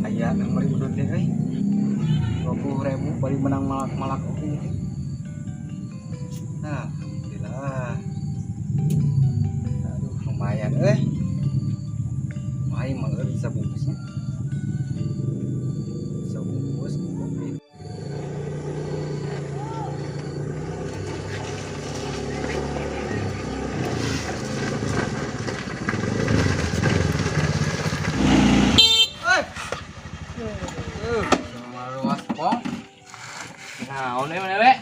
Aya nang meuli udud teh euy. 20.000 bari menang malak-malak oge. Nah, alhamdulillah. Aduh, lumayan euy. Wah, mah euy bisa bungkusnya. Bisa bungkus kopi. Sama luas pong. Naon we mana we?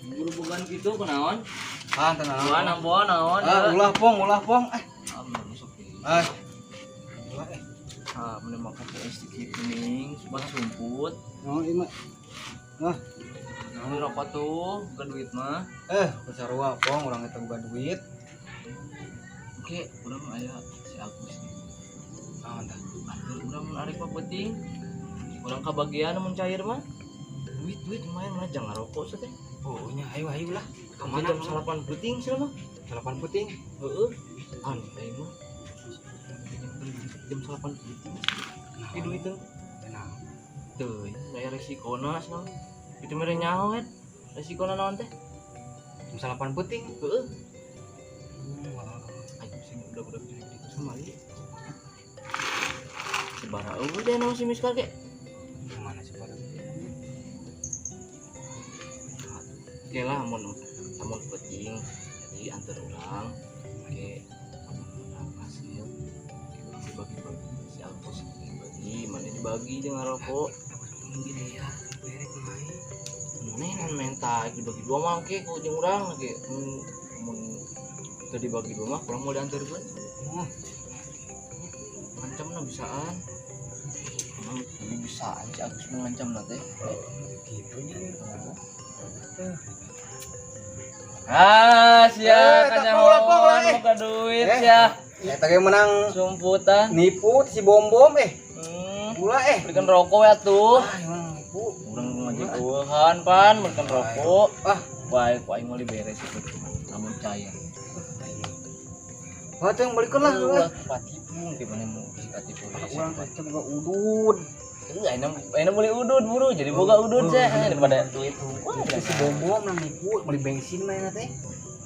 Buru-buruan gitu kunaon? Ah, tenang. Naon ambo naon? Ah, ulah pong, ulah pong. Eh, Ah, bener masuk deui. ah. Ulah eh. Ah, bener makan es sedikit kuning, bahasa sumput. Naon ieu mah? Ah, Naon rokok tuh, bukan duit mah. eh, sarua pong urang eta boga duit. Oke, urang aya si Agus. Naon tah? Atur urang mun arek mah penting. Urang kabagian mun cair mah. Duit-duit lumayan mah jangan ngarokok teh. Oh, nya ayo ayo lah. Ka mana jam 8 peuting sih mah? 8 peuting. Heeh. Anu aing mah. Jam 8 peuting. Tapi duit teh. Nah, Tuh, bayar resikona sih. Itu mere nyaho kan. Resikona naon teh? jam 8 peuting. Heeh. Ayo sing udah-udah gede-gede sama ieu. Si bara eueuh deh nama si Miska ge. Mana sih bara? Oke lah mun mun penting jadi antar urang oke amun menang hasil dibagi-bagi si Agus dibagi mana dibagi jeung ngarokok Gini ya, berek main. mana nan menta dibagi dua mah oke ku jeung urang oke mun mun teu dibagi dua mah kurang mau diantarkeun. Oh, ngancamna bisaan. Lebih bisaan si Agus mengancam teh. Gitu nya. Ah, sia Eh, tak ulah, pong, ulah, eh. boga duit Eh. sia. Eta ge menang Sumputan. nipu si bom-bom eh. Ulah eh. Belikan rokok ya tuh. Ah, emang nipu. Urang ngajak eueuhan pan, belikan rokok. Ah, Baik, ku aing meuli beres itu lamun cair. Wah, tuh yang balikan lah. Ulah patipu di mana mau si katipu. Urang teh boga udud. Enggak, enak beli udud buru, jadi boga udud sih daripada duit. Wah, Si bom-bom nang nipu beli bensin mah teh.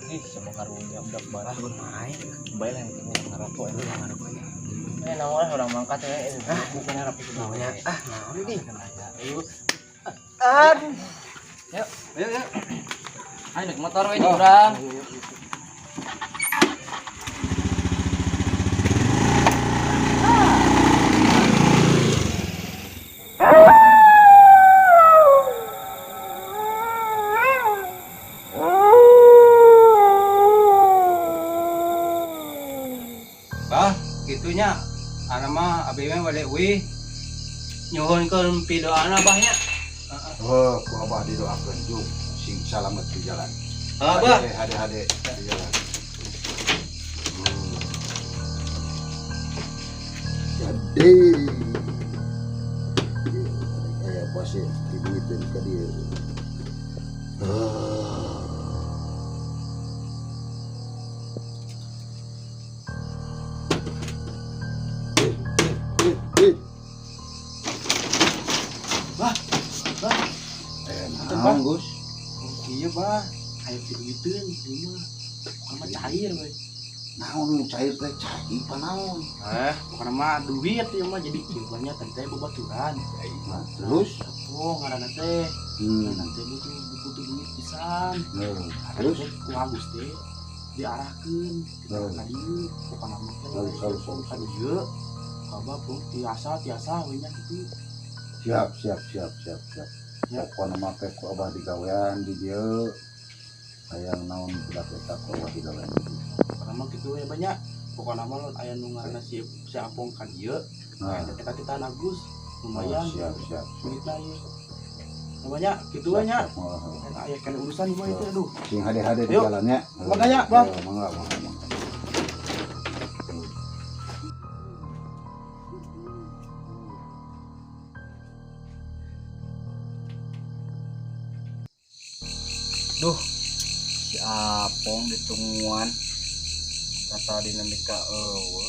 Ih, sama karunya budak Ah, batur. main. Bae lah yang ngarokok ini. Ngarokoknya. Eh, naon orang mangkat ya, bukannya rapi Naonnya? Ah, naon ini? Ayo. Aduh. Yuk, Ayo, ayo. Ayo naik motor we urang. Bah, gitunya. Ana mah abi mah bade uih. Nyuhunkeun pidoana bah nya. Oh, ku abah didoakeun juk sing salamet di jalan. Abah. Hade-hade di jalan. Jadi aya pasti diduiteun ka dieu. Bah, bah. Naon, Gus? Iya, bah. Aya diduiteun ieu mah. Bukan mah cair we. Naon cair teh cai pa naon? Eh, bukan mah duit ieu mah jadi kieu banyak tadi teh babaturan. Nah, terus? Oh, ngaranna teh. Nanti butuh duit pisan. Terus? Ku Agus teh diarahkeun ka dieu, pokona mah teh. Halus, halus, halus. Ka dieu. Kabah pun tiasa we nya kitu. Siap, siap, siap, siap, siap. Ya. Pokona mah teh ku abah digawean di dieu. Hayang naon budak eta ku abah digawean di dieu. Pokona mah kitu we banyak. Pokona mah lamun aya nu ngaranna si Apong ka dieu. Nah. Eta kita Agus lumayan. Oh, siap, siap, siap. Duitna ieu. Namanya kitu we nya. Siap, siap. Oh, oh. Eta aya kana urusan mah itu aduh. Sing hade-hade di Yuk. jalannya. Mangga nya, Bang. Yo, mangga, mangga, mangga. Duh, si Apong ditungguan. Kata dinamika eueuh.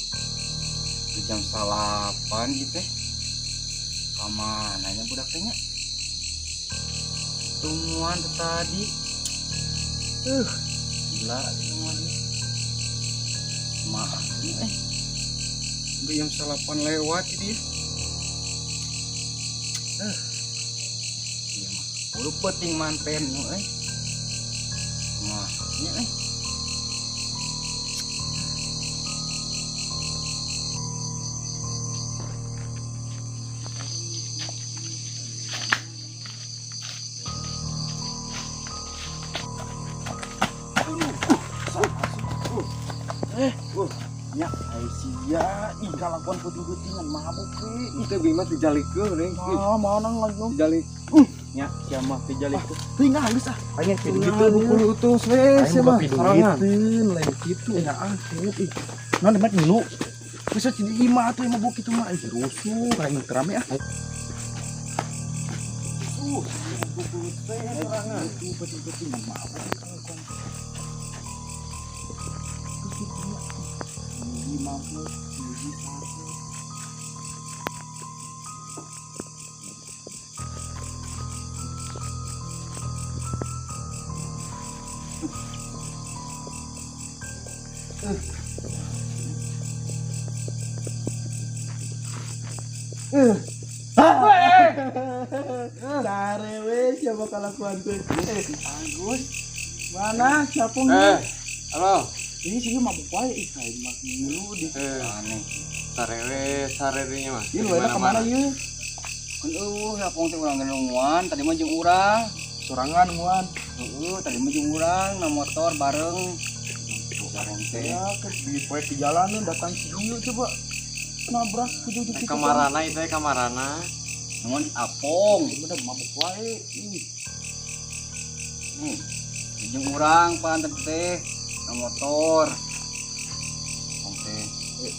Di jam 9 gitu teh. Ka mana nya budak teh nya? Tungguan teh tadi. Gila tungguan ini. Maaf ini Udah jam 9 lewat ini. Iya mah. Udah penting manten Mah, ini Nya, ai sia, ih kalakuan peuting-peutingan mabuk we. Itu bima dijalikeun nih. Ah, mana lagi ngomong. Dijalik. Nya, sia mah dijalikeun. Teuing halus ah. Aing Gitu gitu bukul utus we Aing sia mah mah. Sorangan. piduiteun lain kitu nya ah teu ih. Naon demek ngilu. Bisa jadi imah atuh mabuk kitu mah ih rusuh aing teu rame ah. Rusuh, bukul teh sorangan. Itu peuting-peutingan mabuk kalakuan. Terus kitu nya. Hiji mabuk, hiji satu. Carewe siapa kalakuan teh? Agus. Mana siapa nih? Halo. Ini sih mabuk wae ih kayak mah ngilu di. Aneh. Sarewe, sarewenya mah. Ieu lu enak kemana ieu? Kun eueuh yapong teh urang ngeunguan, tadi mah jeung urang. Sorangan nguan. Heeh, tadi mah jeung urang na motor bareng. Bareng teh. Ya, ke di poe di jalanan datang si ieu coba. Nabrak ke jauh Eh, kamarana itu kamarana. Namun apong. Bener mabuk wae ih. Nih, jeung urang pan teh na motor. Apong teh.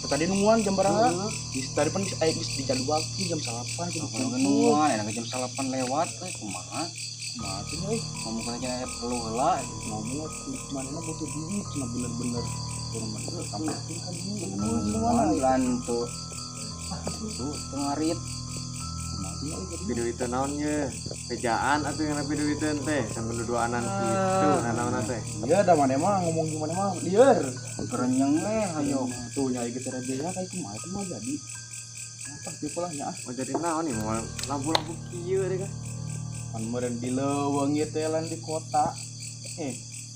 Tadi nungguan jam berapa? Geus tadi pan geus aya geus dijadwalkeun jam 9 kudu Apong kumpul. ngeunguan, enak jam 9 lewat we kumaha? Kumaha teh euy? Ngomong kana perlu heula. Ngomong manehna butuh duit cenah bener-bener. Urang mah teu sampai kan Ngeunguan lan tuh. Tuh teu ngarit. Piduiteun naon ye? Bejaan atuh yang piduiteun teh sampe duduanan kitu nanaon teh. Iya, da maneh mah ngomong gimana mah lieur. Kerenyeng we hayo. Tuh nyai geus rebe ya kayak kumaha kumaha jadi. Apa tipe lah nya ah. Mau jadi naon nih mau lampu-lampu kieu deh kan. Pan meureun di leuweung ieu teh lan di kota.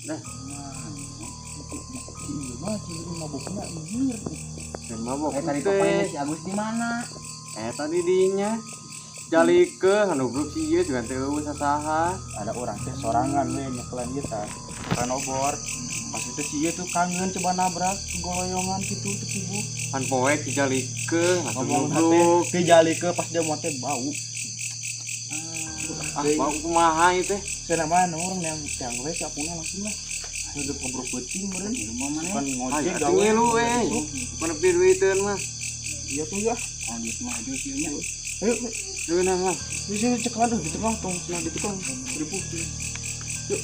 Nah. Iya mah ciri mabukna lieur. Dan mabok. Tadi pokoknya si Agus di mana? Tadi dinya jalikeun anu grup si ieu juga teu eueuh sasaha. Ada orang teh sorangan we nyekelan ieu tah. Kan obor. Pas itu si ieu tuh kangen coba nabrak kegoloyongan kitu teu kubu. Pan poek dijalikeun langsung Ngomong nubruk. teh dijalikeun pas dia mau teh bau. Ah, bau kumaha ieu teh? Cenah mah orang yang yang we si apuna langsung lah. Udah ngobrol peuting meureun. Di rumah mana? Kan ngojek Ayo gawe. ngilu we. Mana piduiteun mah. Iya tuh ya. Oh, duit mah aja sih nya. Ayo, Dueuna mah. di sini cekelan tuh di tengah tong cenah di tukang ribu. Yuk.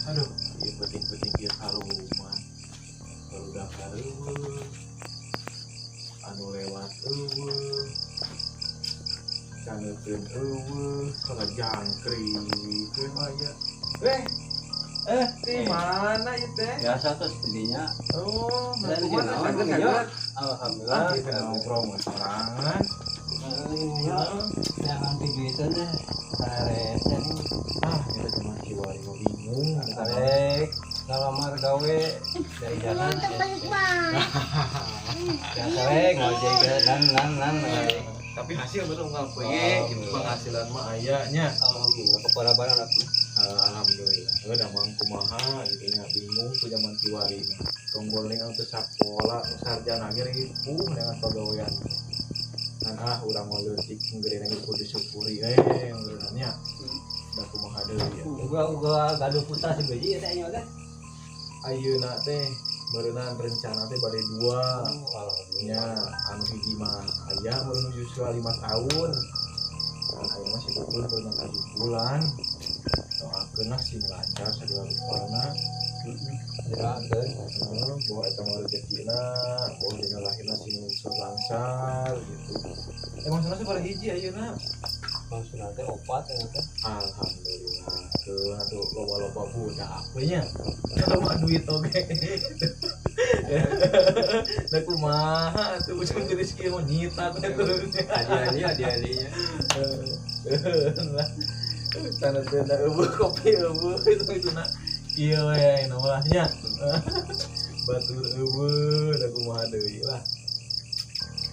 Aduh, ieu penting-penting ieu kaluman. Barudak kareuweung. Anu lewat eueuh. Caneukeun eueuh, salah jangkrik we mah aya. Di mana ieu teh? Biasa tuh sepertinya. Oh, Dan kumaha naon, saged, iya. saged. Alhamdulillah. Ah, kita nongkrong mah sorangan. Iya. Jangan piduiteun deh. Sare nih. Ah, kita cuma kiwari mah bingung. Arek ngalamar gawe dari jalan. Biasa we ngojek nan nan nan. Tapi hasil betul unggal poe gitu penghasilan mah aya nya. Alhamdulillah keparabaran aku. Alhamdulillah. Heuh da mang kumaha gitu nya bingung ku zaman kiwari mah. Tonggol ning anu teu sakola nu sarjana ge ripuh dengan pagawean. Ngan ah urang mah leutik geureunan ge kudu disyukuri geureunana nya. Da kumaha deui ya. Uga gaduh putra si beji teh nya teh. Ayeuna teh meureunana rencana teh bade dua. Alhamdulillah. Nya anu hiji mah aya meureun yuswa 5 tahun. Aya mah si betul berenang 7 bulan. Doakeun lah sing lancar sagala rupana. Didoakeun. Heeh, bahwa eta mah rezekina, bahwa dina lahirna sing unsur langsar gitu. Emang sana sabaraha hiji ayeuna? Maksudna teh opat eta teh. Alhamdulillah. Tuh, atuh loba-loba budak we nya. Loba duit oge. Da kumaha atuh ujung jenis kieu mah nyita teh terus. Adi-adi adi-adinya. Lah. Tanah teh da eueuh kopi eueuh itu na. Kieu we ayeuna mah nya. Batur eueuh da kumaha deui lah.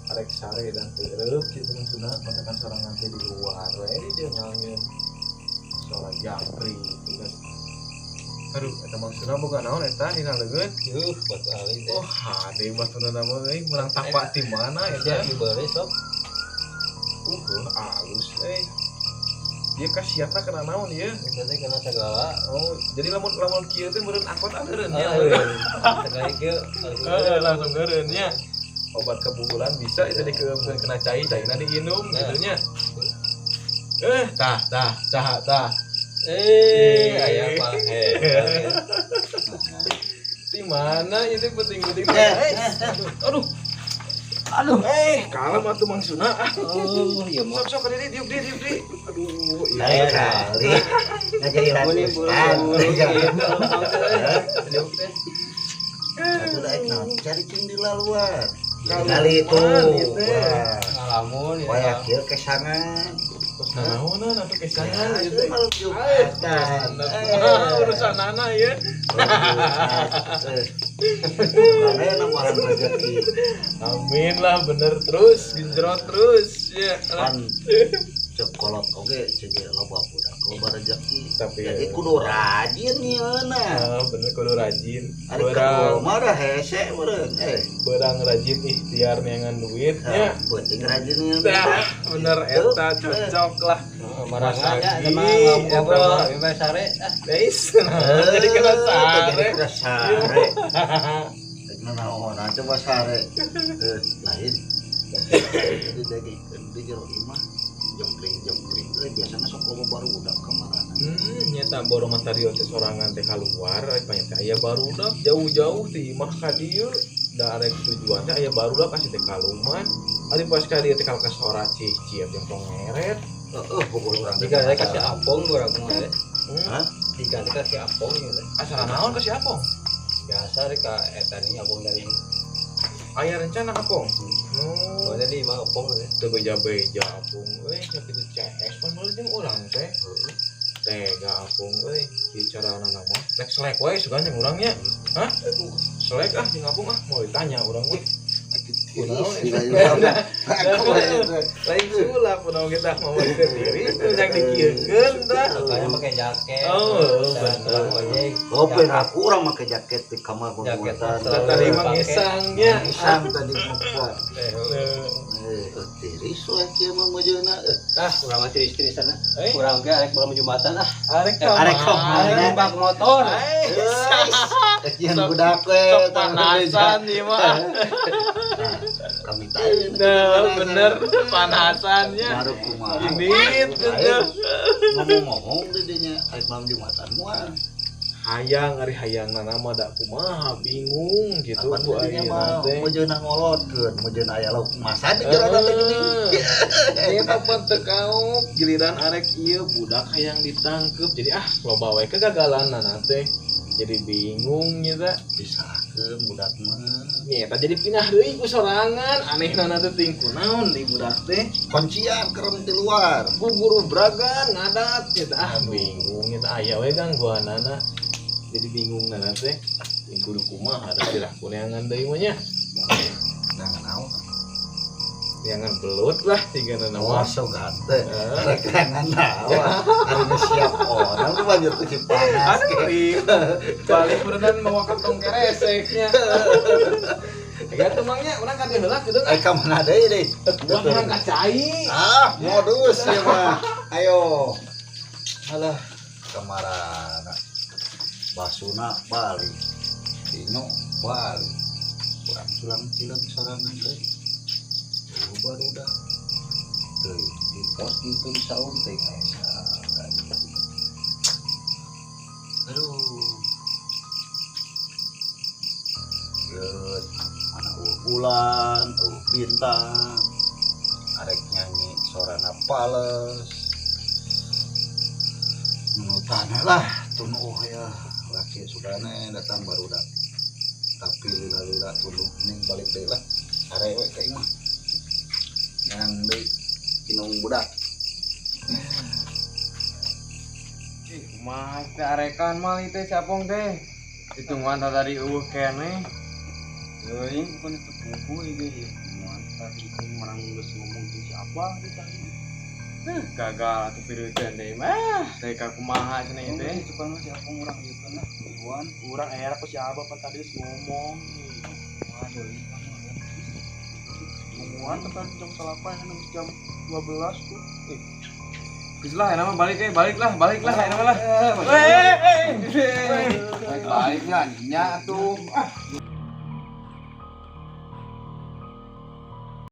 Arek sare dan teu eueuh kitu maksudna matakan sorangan teh di luar we dia ngangin soal japri gitu kan. Aduh, eta maksudna boga naon eta dina leungeun? Yuh, batu ali teh. Oh, hade batuna mah euy meunang tapak ti mana Sia eta? diberi sok. Alus euy. Dia kasiatna kana naon ieu? Eta teh kena segala. Oh, jadi lamun lamun kieu teh meureun angkot eureun nya. Sekali kieu. Heeh, langsung eureun nya. Obat kebubulan bisa itu dikeumkeun kena cai, caina diinum gitu nya. Eh, tah tah saha tah. Eh, aya apa? Eh. Di mana itu penting-penting. Aduh. Aduh. Eh, kalem atuh Mang Suna. Oh, iya mah. Sok sok ka dieu diuk dieu diuk dieu. Aduh, Lain iya. kali. Nggak jadi Boleh ratusan. buru-buru gitu. Diuk teh. Satu daek naon cari cing di laluan. Kaluman Kali itu. ieu teh. Wah. Ngalamun ya. Wah, kieu kesangan. Kos nanaonan atuh kesangan Ya, ieu teh. malam Jumatan. Nah, urusan nana ya. Karena nambahan rezeki. Amin lah, bener terus, genjrot terus ya. Pan cek kolot oge cek loba budak loba rezeki. Tapi Jadi kudu rajin yeuna. Ah, bener kudu rajin. Ari Berang kudu mah dah hese meureun. Eh, berang rajin ikhtiar neangan duit nya. penting rajin yeuna. Dah, bener eta cocok lah. Marangan ya, Mas sama Agi, ngobrol eta mah. bebas sare. Ah, Guys, nah, jadi kena Jadi sare. kena sare. Rek nanaonan coba sare. Eh, lain. Jadi dagingkeun di jero imah jempling-jempling teh biasana sok loba barudak kamarana. Nyata boro matario teh sorangan teh kaluar, rek banyak teh aya barudak jauh-jauh ti imah ka dieu. Da arek tujuan teh aya barudak kasih teh kaluman. Ari pas ka dieu teh ka sora cicir jeung tongeret. Heeh, pokok urang teh. jika saya kasih apong urang mah. Hah? Jika saya kasih apong gitu. Asal naon ka si Apong? Biasa rek ka eta ni apong dari Aya rencana Apong. Oh, soalnya di imah apong gitu. teu beja-beja Apong euy, sakitu CS pan meuleuh jeung urang teh. Tega Apong euy, ieu carana mah. Rek selek wae sugan jeung urang nya. Hah? Selek ah jeung Apong ah, mau ditanya urang mah. Lain sulap urang kita mau diri yang dikieukeun tah. Makanya pakai jaket. Oh, Cara bener. tukang ojek. Oh, aku orang pakai jaket di kamar Jaket pembuatan. Tadi mah ngesangnya. Ngisang tadi mau kuat. Eh, Eh, tiris we kieu mah mejeuna. ah, urang mah tiris-tirisan ah. Eh, Urang ge arek malam Jumatan ah. arek ka Arek ka mana? Arek numpak motor. Eh, kieu budak we. Sok panasan ieu mah. Kami tahu. Nah, bener panasannya. Baru kumaha. Ini tuh. Ngomong-ngomong di dinya arek malam Jumatan moal. Hayang ari hayang nama da kumaha bingung gitu Apa ku dinya ayeuna mah teh. mejeuna ngolotkeun, mejeuna aya lauk masan di jero teh geuning. Eta pan teu kaop giliran arek ieu budak hayang ditangkep jadi ah loba we kegagalan teh. Jadi bingung nya teh. Disakeun budak mah. Nyeta jadi pindah deui ku sorangan anehna teh ting kunaon di budak teh. Kuncian kerem di luar. Ku guru bragan ngadat nyeta ah bingung nyeta aya we gangguanana. Jadi bingung nana teh. Ting kudu kumaha da sirah kuneangan deui mah nya. Nah, naon? Neangan belut lah tigana Wah, mah. so ganteng. Rek-rengan naon? Ari geus siap orang tuh banjur ku Cipanas. Aduh, iya. Balik berenang mau kantong kereseknya. Ya temangnya urang ka dieu heula kudu Eh, ka mana deui deui? Urang urang ka cai. Ah, modus ya mah. Ayo. Alah, kamarana. Basuna balik. Dino balik. Urang culang-cilang sorangan euy. Tuh barudak. Teuy, di pos gitu di saung teh aya saha. Aduh. Bulan, eueuh bintang. Arek nyanyi sorana pales. Nunutan lah tunuh ya laki sugane datang barudak. Tapi lila-lila tunduh ning balik deui lah. Sare we ka imah. Yang deui inung budak. Ih, kumaha teh arekan mal ieu teh si Apong teh. Hitungan tadi eueuh keneh. Teuing bukan itu buku ieu ge. Tadi menang geus ngomong jeung si Abah di tadi. Gagal atuh piruteun deui mah. Teh ka kumaha cenah ieu teh. Cuman mah si Apong urang ieu kan lah. Iwan. Urang era ku si Abah pan tadi geus ngomong. Waduh, ini kamu ya. Tungguan tadi jam 8 kan geus jam 12 tuh. Geus lah enak mah balik eh, balik lah, balik lah enak mah lah. Balik lah, nya tuh. Ah.